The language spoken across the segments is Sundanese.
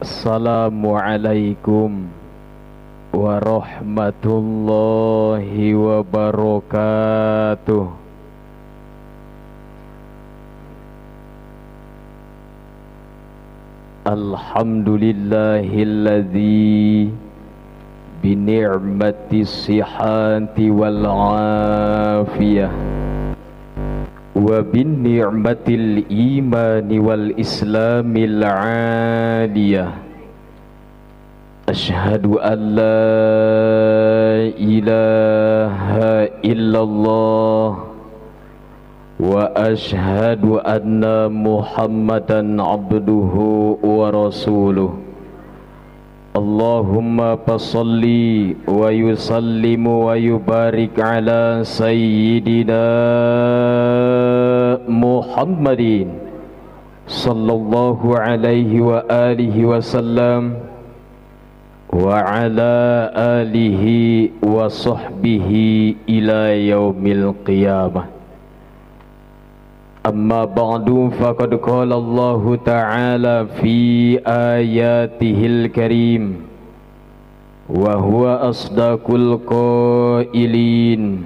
Assalamualaikum warahmatullahi wabarakatuh. Alhamdulillahilladzi bini'mati sihhati wal afiyah wa bini'matil imani wal islamil aliyah. Ashhadu an la ilaha illallah wa ashhadu anna Muhammadan abduhu wa rasuluh. Allahumma fassalli wa yusallimu wa yubarik ala sayyidina Muhammadin sallallahu alaihi wa alihi wasallam wa ala alihi wa sahbihi ila yaumil qiyamah. Amma ba'du, faqad qala Allahu ta'ala fi ayatihil karim wa huwa asdaqul qailin.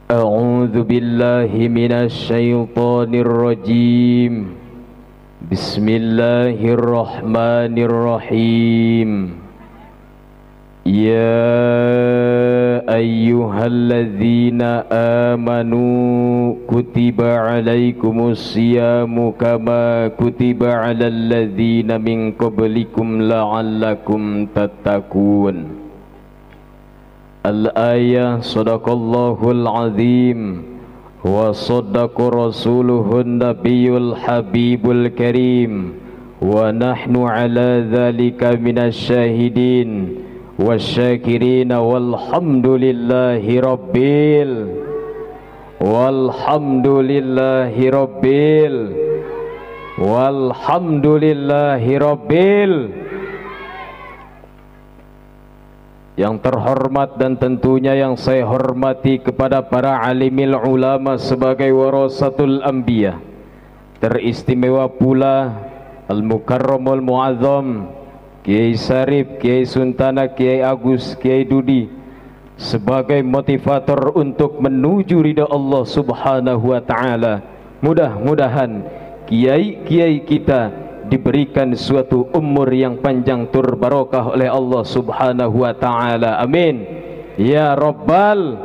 A'udzu billahi minasy syaithanir rajim. Bismillahirrahmanirrahim. Ya ayyuhalladzina amanu kutiba alaikumus siyamu kama kutiba alal ladzina min qablikum la'allakum tattaqun. Al-ayah. Sadaqallahul azim wa sadaqa rasuluhun nabiyul habibul karim wa nahnu ala dzalika minasyahidin wasyakirina walhamdulillahi rabbil walhamdulillahi rabbil walhamdulillahi rabbil. Yang terhormat dan tentunya yang saya hormati kepada para alimil ulama sebagai warasatul anbiya, teristimewa pula al-mukarramul muazzam Kiai Sarif, Kiai Suntana, Kiai Agus, Kiai Dudi sebagai motivator untuk menuju ridha Allah Subhanahu wa ta'ala. Mudah-mudahan kiai-kiai kita diberikan suatu umur yang panjang tur barokah oleh Allah Subhanahu wa ta'ala. Amin ya rabbal.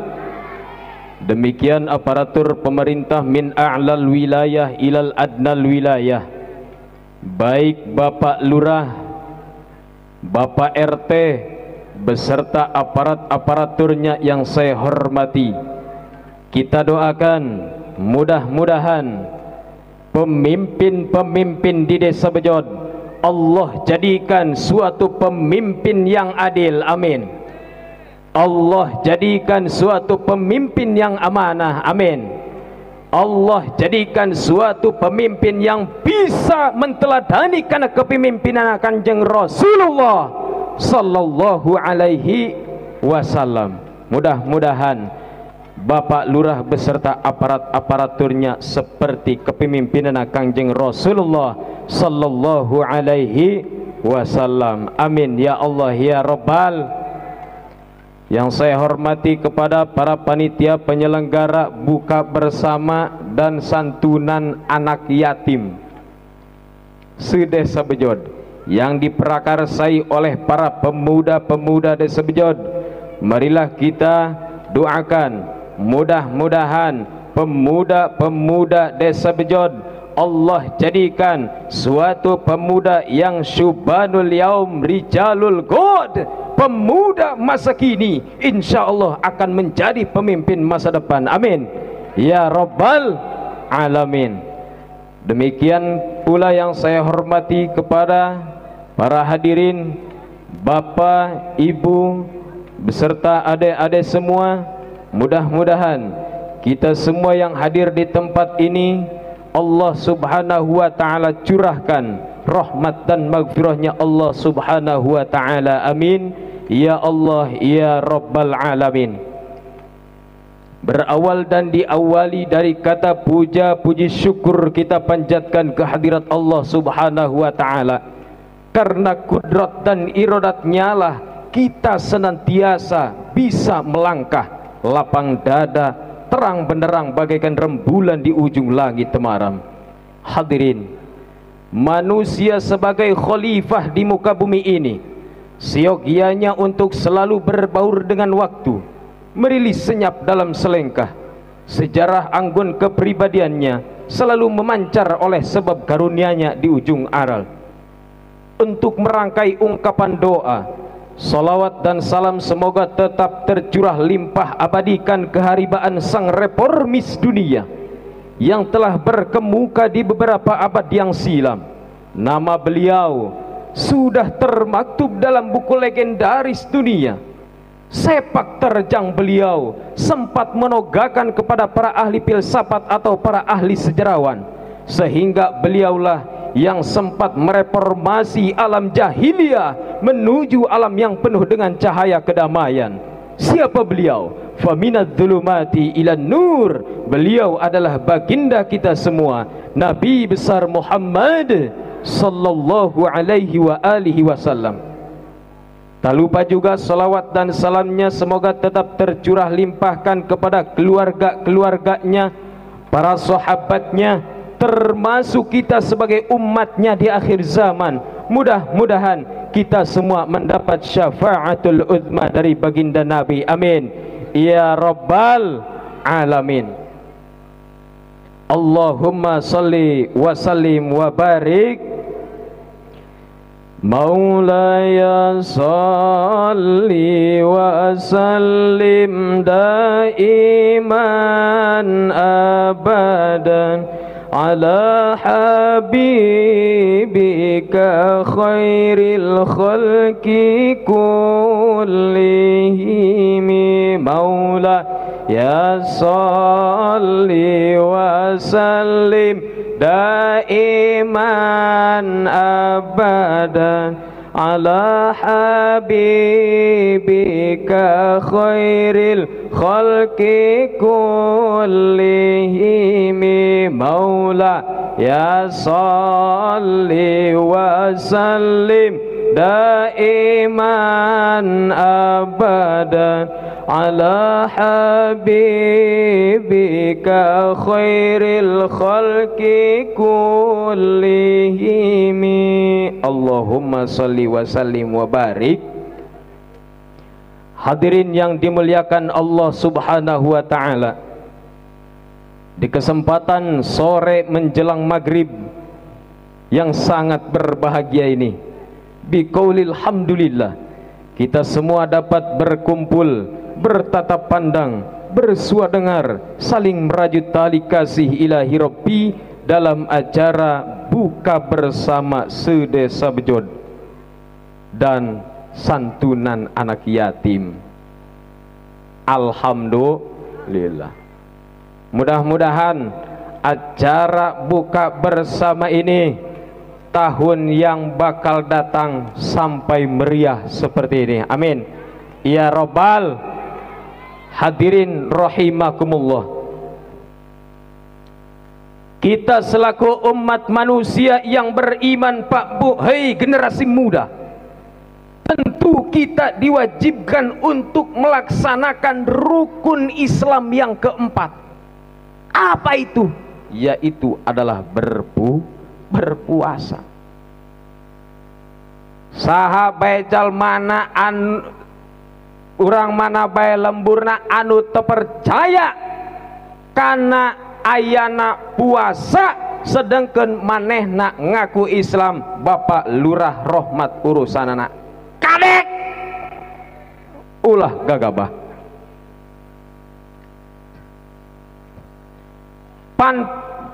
Demikian aparatur pemerintah min a'lal wilayah ilal adnal wilayah, baik Bapak Lurah, Bapak RT beserta aparat-aparaturnya yang saya hormati. Kita doakan mudah-mudahan pemimpin-pemimpin di Desa Bejod Allah jadikan suatu pemimpin yang adil. Amin. Allah jadikan suatu pemimpin yang amanah. Amin. Allah jadikan suatu pemimpin yang bisa menteladani karena kepemimpinan Kanjeng Rasulullah sallallahu alaihi wasallam. Mudah-mudahan Bapak Lurah beserta aparat-aparaturnya seperti kepemimpinan Kanjeng Rasulullah sallallahu alaihi wasallam. Amin ya Allah ya Rabbal. Yang saya hormati kepada para panitia penyelenggara buka bersama dan santunan anak yatim se-Desa Bejod yang diprakarsai oleh para pemuda-pemuda Desa Bejod, marilah kita doakan mudah-mudahan pemuda-pemuda Desa Bejod Allah jadikan suatu pemuda yang syubanul yaum rijalul god, pemuda masa kini insya Allah akan menjadi pemimpin masa depan. Amin ya rabbal alamin. Demikian pula yang saya hormati kepada para hadirin, bapak, ibu beserta adik-adik semua. Mudah-mudahan kita semua yang hadir di tempat ini Allah Subhanahu wa ta'ala curahkan rahmat dan maghfirahnya Allah Subhanahu wa ta'ala. Amin ya Allah ya Rabbal alamin. Berawal dan diawali dari kata puja puji syukur kita panjatkan kehadirat Allah Subhanahu wa ta'ala. Karena kudrat dan irodatnya lah kita senantiasa bisa melangkah lapang dada, terang benderang bagaikan rembulan di ujung langit temaram. Hadirin, manusia sebagai khalifah di muka bumi ini seyogianya untuk selalu berbaur dengan waktu, merilis senyap dalam selengkah. Sejarah anggun kepribadiannya selalu memancar oleh sebab karunianya di ujung aral. Untuk merangkai ungkapan doa, salawat dan salam semoga tetap tercurah limpah abadikan keharibaan sang reformis dunia yang telah berkemuka di beberapa abad yang silam. Nama beliau sudah termaktub dalam buku legendaris dunia. Sepak terjang beliau sempat menogakan kepada para ahli filsafat atau para ahli sejarawan, sehingga beliaulah yang sempat mereformasi alam jahiliyah menuju alam yang penuh dengan cahaya kedamaian. Siapa beliau? Faminadz dzulumati ilan nur. Beliau adalah baginda kita semua, Nabi besar Muhammad sallallahu alaihi wa alihi wasallam. Tak lupa juga salawat dan salamnya semoga tetap tercurah limpahkan kepada keluarga-keluarganya, para sahabatnya, termasuk kita sebagai umatnya di akhir zaman. Mudah-mudahan kita semua mendapat syafaatul uzma dari baginda Nabi. Amin ya rabbal alamin. Allahumma salli wa sallim wa barik. Maulaya salli wa sallim daiman abadan ala habibika khairil khalqi kullihim. Maulaya salli wa sallim daiman abadan ala habibika khairil khalqi kullihim. Maulaya salli wa sallim daiman abadan ala habibika khairil khalqi kullihim. Allahumma salli wa sallim wa barik. Hadirin yang dimuliakan Allah Subhanahu wa ta'ala, di kesempatan sore menjelang maghrib yang sangat berbahagia ini, biqaulil hamdulillah, kita semua dapat berkumpul, bertatap pandang, bersua dengar, saling merajut tali kasih ilahi Rabbi dalam acara buka bersama sedesa Bejod dan santunan anak yatim. Alhamdulillah. Mudah-mudahan acara buka bersama ini tahun yang bakal datang sampai meriah seperti ini. Amin ya robbal. Hadirin rahimakumullah, kita selaku umat manusia yang beriman, Pak Bu, hei generasi muda, tentu kita diwajibkan untuk melaksanakan rukun Islam yang keempat. Apa itu? Yaitu adalah berpuasa. Saha bae jalmana an urang mana bae lemburna anu tepercaya kana ayana puasa, sedangkan manehna ngaku Islam, Bapak Lurah Rohmat urusanana kadek ulah gagabah. Pan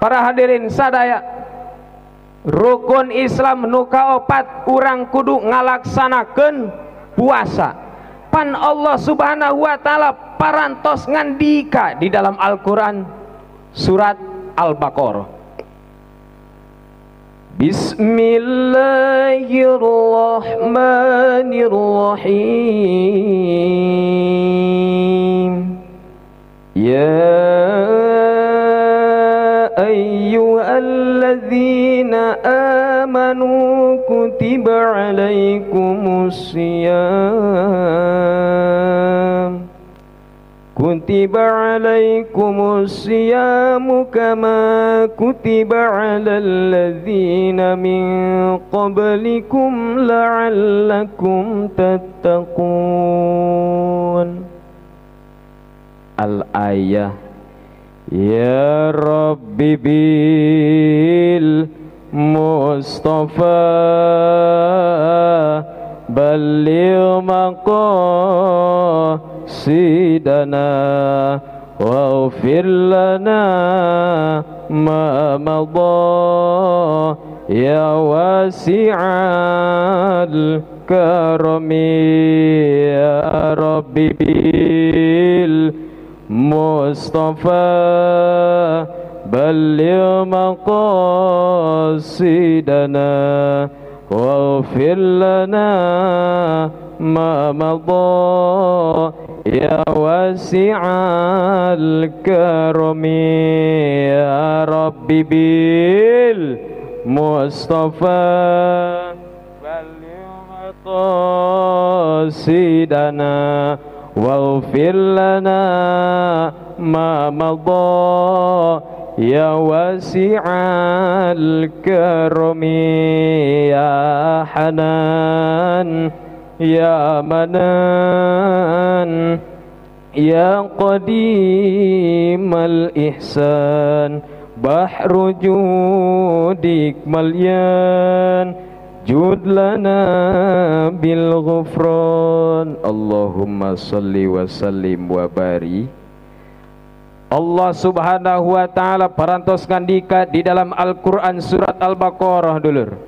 para hadirin sadaya, rukun Islam nu kaopat urang kudu ngalaksanakeun puasa. Pan Allah Subhanahu wa ta'ala parantos ngandika di dalam Al-Quran surat Al-Baqarah. Bismillahirrahmanirrahim. Ya ayyuhalladzina amanu kutiba alaikumus siyam kutiba alaikumus siyamu kama kutiba alal ladzina min qablikum la'allakum tattaqun. Al-ayah. Ya Rabbi bil Mustafa balligh maqasidana waghfir lana ma madha ya wasi'al karami. Ya Rabbi bil Mustafa balligh maqasidana waghfir lana ma madha ya wasi'al karami. Ya Rabbi bil Mustafa balligh maqasidana waghfir lana ma madha ya wasi'al karami. Ya Hanan ya Manan ya Qadimal Ihsan bahru judik malyan jud lana bil ghufran. Allahumma salli wa sallim wa barik. Allah Subhanahu wa ta'ala parantos ngandika di dalam Al-Quran surat Al-Baqarah dulur,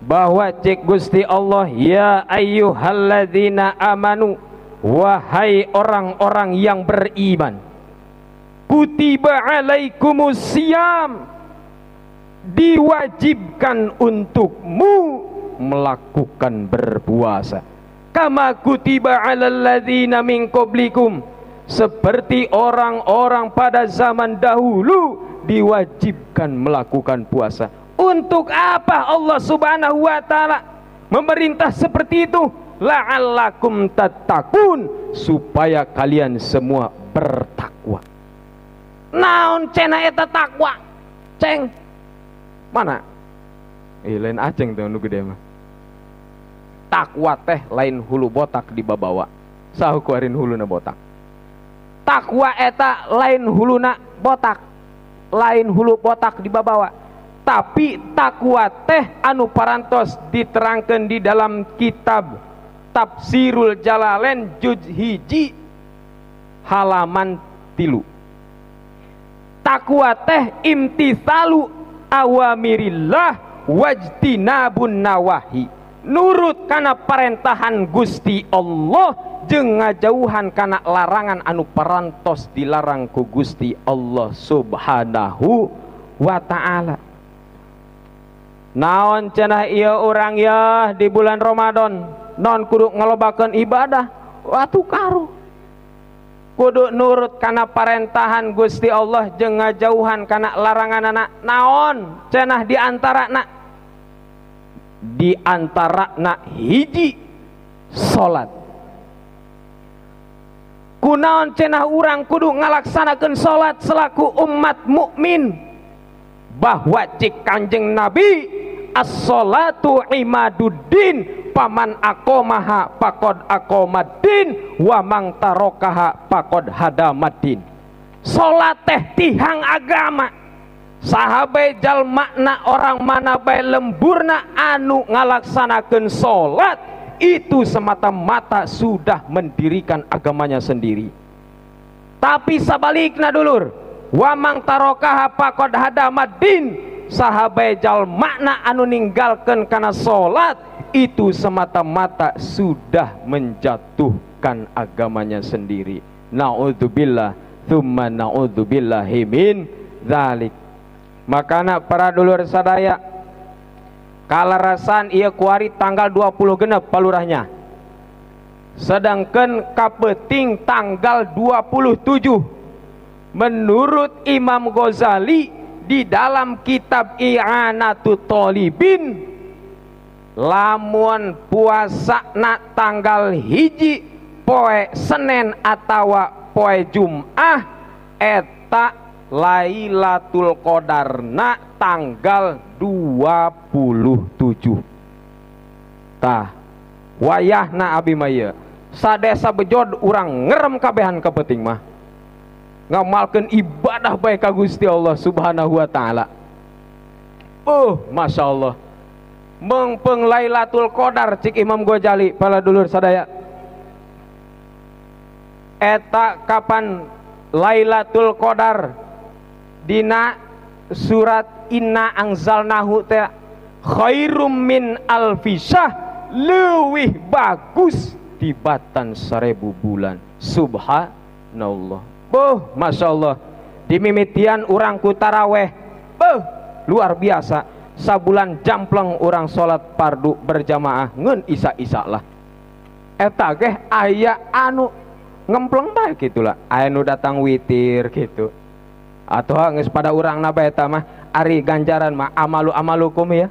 bahwa cek Gusti Allah, ya ayyuhalladzina amanu, wahai orang-orang yang beriman, kutiba alaikumus siyam, diwajibkan untukmu melakukan berpuasa, kama kutiba alal ladzina min qablikum, seperti orang-orang pada zaman dahulu diwajibkan melakukan puasa. Untuk apa Allah Subhanahu wa ta'ala memerintah seperti itu? La'allakum tattaqun, supaya kalian semua bertakwa. Naon cenah eta takwa? Ceng mana? Lain aceng tuh nu gede mah. Takwa teh lain hulu botak dibabawa. Sahu kuarin huluna botak. Takwa eta lain huluna botak, lain hulu botak dibabawa. Tapi takwa teh anu parantos diterangkan di dalam kitab Tafsirul Jalalain juz 1 halaman 3. Takwa teh imtithalu awamirillah wajtinabun nawahi, nurut kana parentahan Gusti Allah jeung ngajauhan kana larangan anu parantos dilarang ku Gusti Allah Subhanahu wa ta'ala. Naon cenah ieu urang ya di bulan Ramadan non kudu ngalobakeun ibadah, watu karu kudu nurut kana parentahan Gusti Allah jeung ngajauhan kana laranganana. Naon cenah di antarana? Di antarana hiji salat. Kunaon cenah urang kudu ngalaksanakeun salat selaku umat mukmin, bahwa cik Kanjeng Nabi as-salatu imaduddin paman aqomaha faqad aqomaddin wa mang tarokaha faqad hadamaddin. Salat teh tihang agama. Sahabai jalmana orang mana bae lemburna anu ngalaksanakeun salat itu semata-mata sudah mendirikan agamanya sendiri. Tapi sabalikna dulur, wa mang tarokaha faqad hadamaddin, sahabai jalmana anu ninggalkeun kana salat itu semata-mata sudah menjatuhkan agamanya sendiri. Na'udzubillah tsumma na'udzubillahi min dzalik. Makana para dulur sadaya, kalarasan ieu kuari tanggal 20 genep palurahnya, sedangkan kapeting tanggal 27 menurut Imam Ghazali di dalam kitab I'anatut Thalibin, Lamun puasana tanggal 1 poe Senin atawa poe Jum'ah eta Lailatul Qadarna tanggal 27. Tah wayahna abi mah ieu sadesa Bejod urang ngerem kabehan ka peuting mah ngamalkeun ibadah bae ka Gusti Allah Subhanahu wa taala. Oh, Masya Allah. Mengpeng Lailatul Qadar cik Imam Ghazali para dulur sadaya. Eta kapan Lailatul Qadar? Dina surat Inna Anzalnahu teh khairum min alfisah, leuwih bagus tibatan 1000 bulan. Subhanallah. Boh, Masya Allah. Dimimitian urang ku taraweh. Boh, luar biasa. Sabulan jampleng urang salat fardu berjamaah ngeun isa-isa lah. Eta geh aya anu ngempleng bae kitu lah. Aya nu datang witir gitu. Atau geus pada urangna bae eta mah ari ganjaran mah amalu amalukum ya.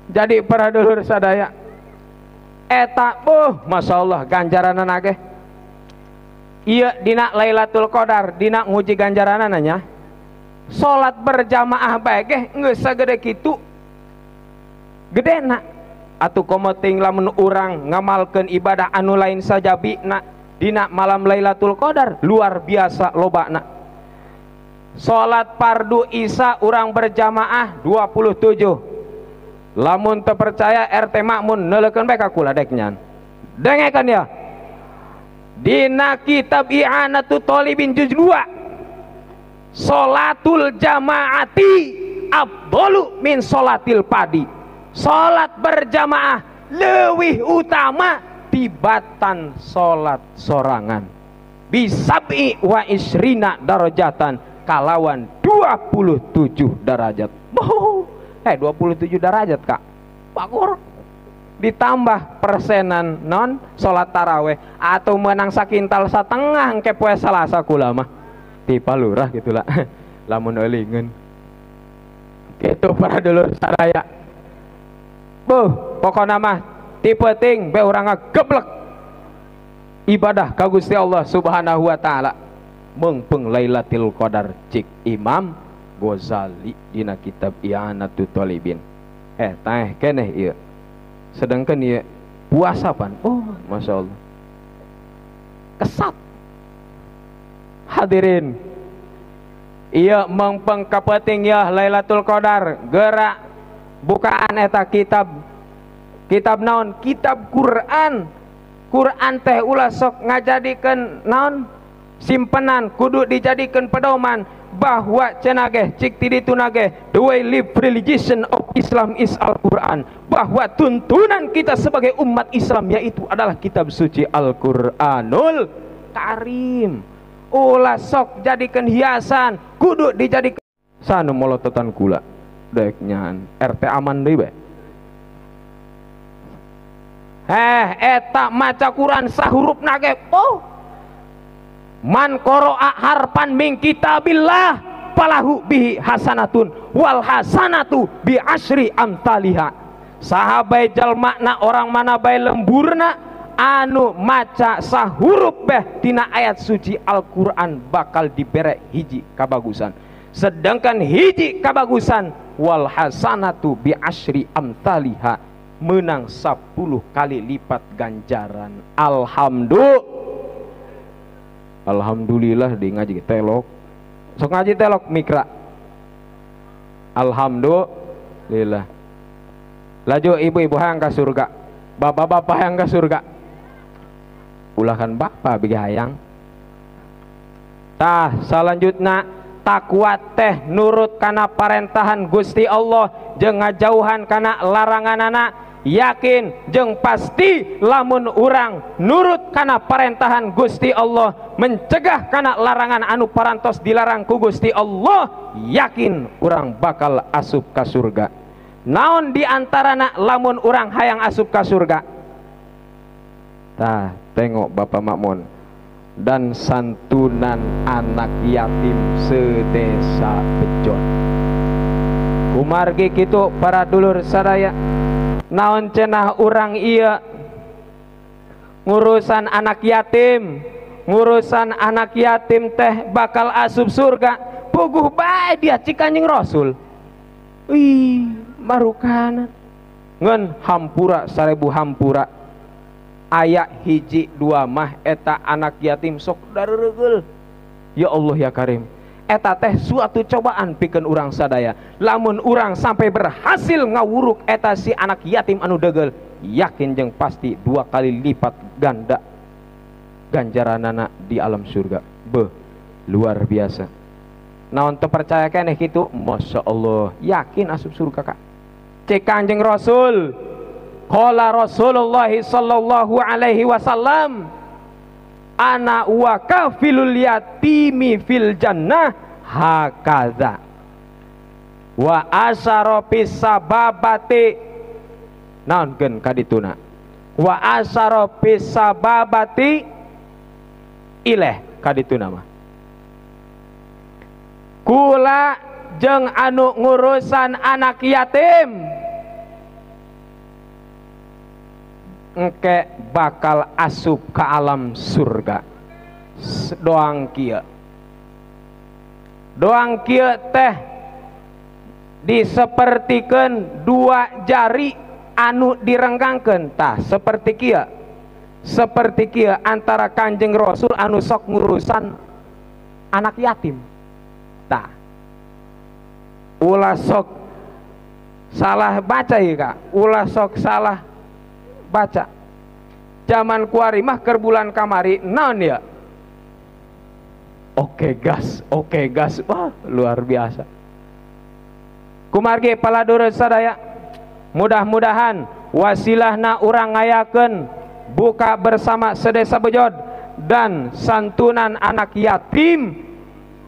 Jadi para dulur sadaya eta boh Masya Allah ganjaranna ge. Ieu dina Lailatul Qadar dina nguji ganjaranna nya. Salat berjamaah bae geh geus sagede kitu gedena. Atuh komo ting lamun urang ngamalkeun ibadah anu lain sajabina dina malam Lailatul Qadar luar biasa lobana. Salat fardu Isya urang berjamaah 27. Lamun teu percaya RT Makmun neuleukeun bae ka kula dek nyan. Dengekeun ya. Dina kitab I'anatut Thalibin juz 2. Salatul jamaati afdalu min salatil padi. Salat berjamaah leuwih utama tibatan salat sorangan. Bisab'i wa isrina darajatan kalawan 27 derajat. Oh, 27 derajat kak. Bagur. Ditambah persenan non salat taraweh atau menang sakintal satengah engke poe Salasa kula mah. Tipa lurah gitulah. Lamun eulingeun. Kitu para dulur sadaya. Buh, pokona mah ti peuting be urang ngageblek ibadah ka Gusti Allah Subhanahu wa taala. Meungpeung Lailatul Qadar cik Imam Ghazali dina kitab I'anatut Thalibin. Teh keneh ieu. Sedangkan ieu puasa pan. Oh, Masya Allah. Kesat. Hadirin, iya mengpeng kapeting ya Lailatul Qadar gerak bukaan eta kitab kitab naon kitab Quran. Quran teh ulah sok ngajadikeun naon simpenan, kudu dijadikeun pedoman bahwa cenah ge cik ti ditu nage the way live religion of Islam is Al-Quran, bahwa tuntunan kita sebagai umat Islam yaitu adalah kitab suci Al-Quranul Karim. Ulah sok jadikan hiasan, kudu dijadikan sanu molototan kula dek nyahan RT aman deui bae. Eta maca Quran sahurufna ge oh man qara'a harfan min kitabillah falahu bihi hasanatun wal hasanatu bi asyri amtaliha. Saha bae jalma na orang mana bae lemburna anu maca sahurup beh tina ayat suci Al-Quran bakal dibere hiji kabagusan. Sedangkan hiji kabagusan wal hasanatu bi asyri amtaliha menang 10 kali lipat ganjaran. Alhamdulillah. Alhamdulillah di ngaji telok. Sok ngaji telok mikra. Alhamdulillah. Laju ibu-ibu hayang ka surga, bapak-bapak hayang ka surga. Ulahkan bapak bigi hayang. Tah selanjutnya takwa teh nurut kana parentahan Gusti Allah jeung ngajauhan kana laranganana. Yakin jeung pasti lamun urang nurut kana parentahan Gusti Allah, mencegah kana larangan anu parantos dilarang ku Gusti Allah, yakin urang bakal asup ka surga. Naon diantarana lamun urang hayang asup ka surga? Tah, tengok Bapak Makmun dan santunan anak yatim sedesa Bejon. Kumargi kitu para dulur sadaya. Naon cenah urang ieu ngurusan anak yatim, ngurusan anak yatim teh bakal asup surga. Puguh bae dia cik Kanjeng Rasul. Wih, marukana. Ngan hampura 1000 hampura. Aya hiji dua mah eta anak yatim sok dareregeul. Ya Allah ya Karim. Eta teh suatu cobaan pikeun urang sadaya. Lamun urang sampai berhasil ngawuruk eta si anak yatim anu degel, yakin jeung pasti 2 kali lipat ganda ganjaranana di alam surga. Beuh, luar biasa. Naon teu percaya keneh kitu? Masya Allah, yakin asup surga kak. Cek Kanjeng Rasul, qala Rasulullah sallallahu alaihi wasallam, ana wa kafilul yatimi fil jannah hakaza wa asyara bis sababati naon keun kadituna wa asyara bis sababati ileh kadituna mah kula jeung anu ngurusan anak yatim engke bakal asup ke alam surga. Doang kieu, doang kieu teh disepertikeun 2 jari anu direnggangkeun tah seperti kieu, seperti kieu antara Kanjeng Rasul anu sok ngurusan anak yatim. Tah ulah sok salah baca ya kak, ulah sok salah baca. Zaman kuari mah keur bulan kamari naon ya? Oke gas, oke gas. Wah, luar biasa. Kumargi paladurut sadaya, mudah-mudahan wasilahna urang ngayakeun buka bersama sedesa Bejod dan santunan anak yatim,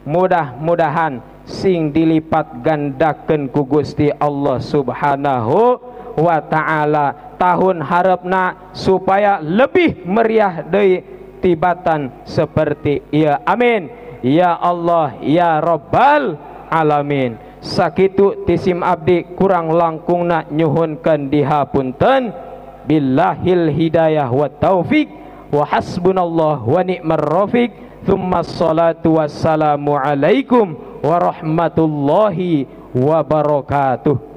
mudah-mudahan sing dilipat gandakeun ku Gusti Allah Subhanahu wa ta'ala. Tahun harapna supaya lebih meriah deui tibatan seperti iya. Amin ya Allah ya Rabbal alamin. Sakitu tisim abdi kurang langkungna nyuhunkeun dihapunten. Billahil hidayah wa taufik wa hasbunallah wa ni'mar rafiq. Thumma salatu wassalamu alaikum warahmatullahi wabarakatuh.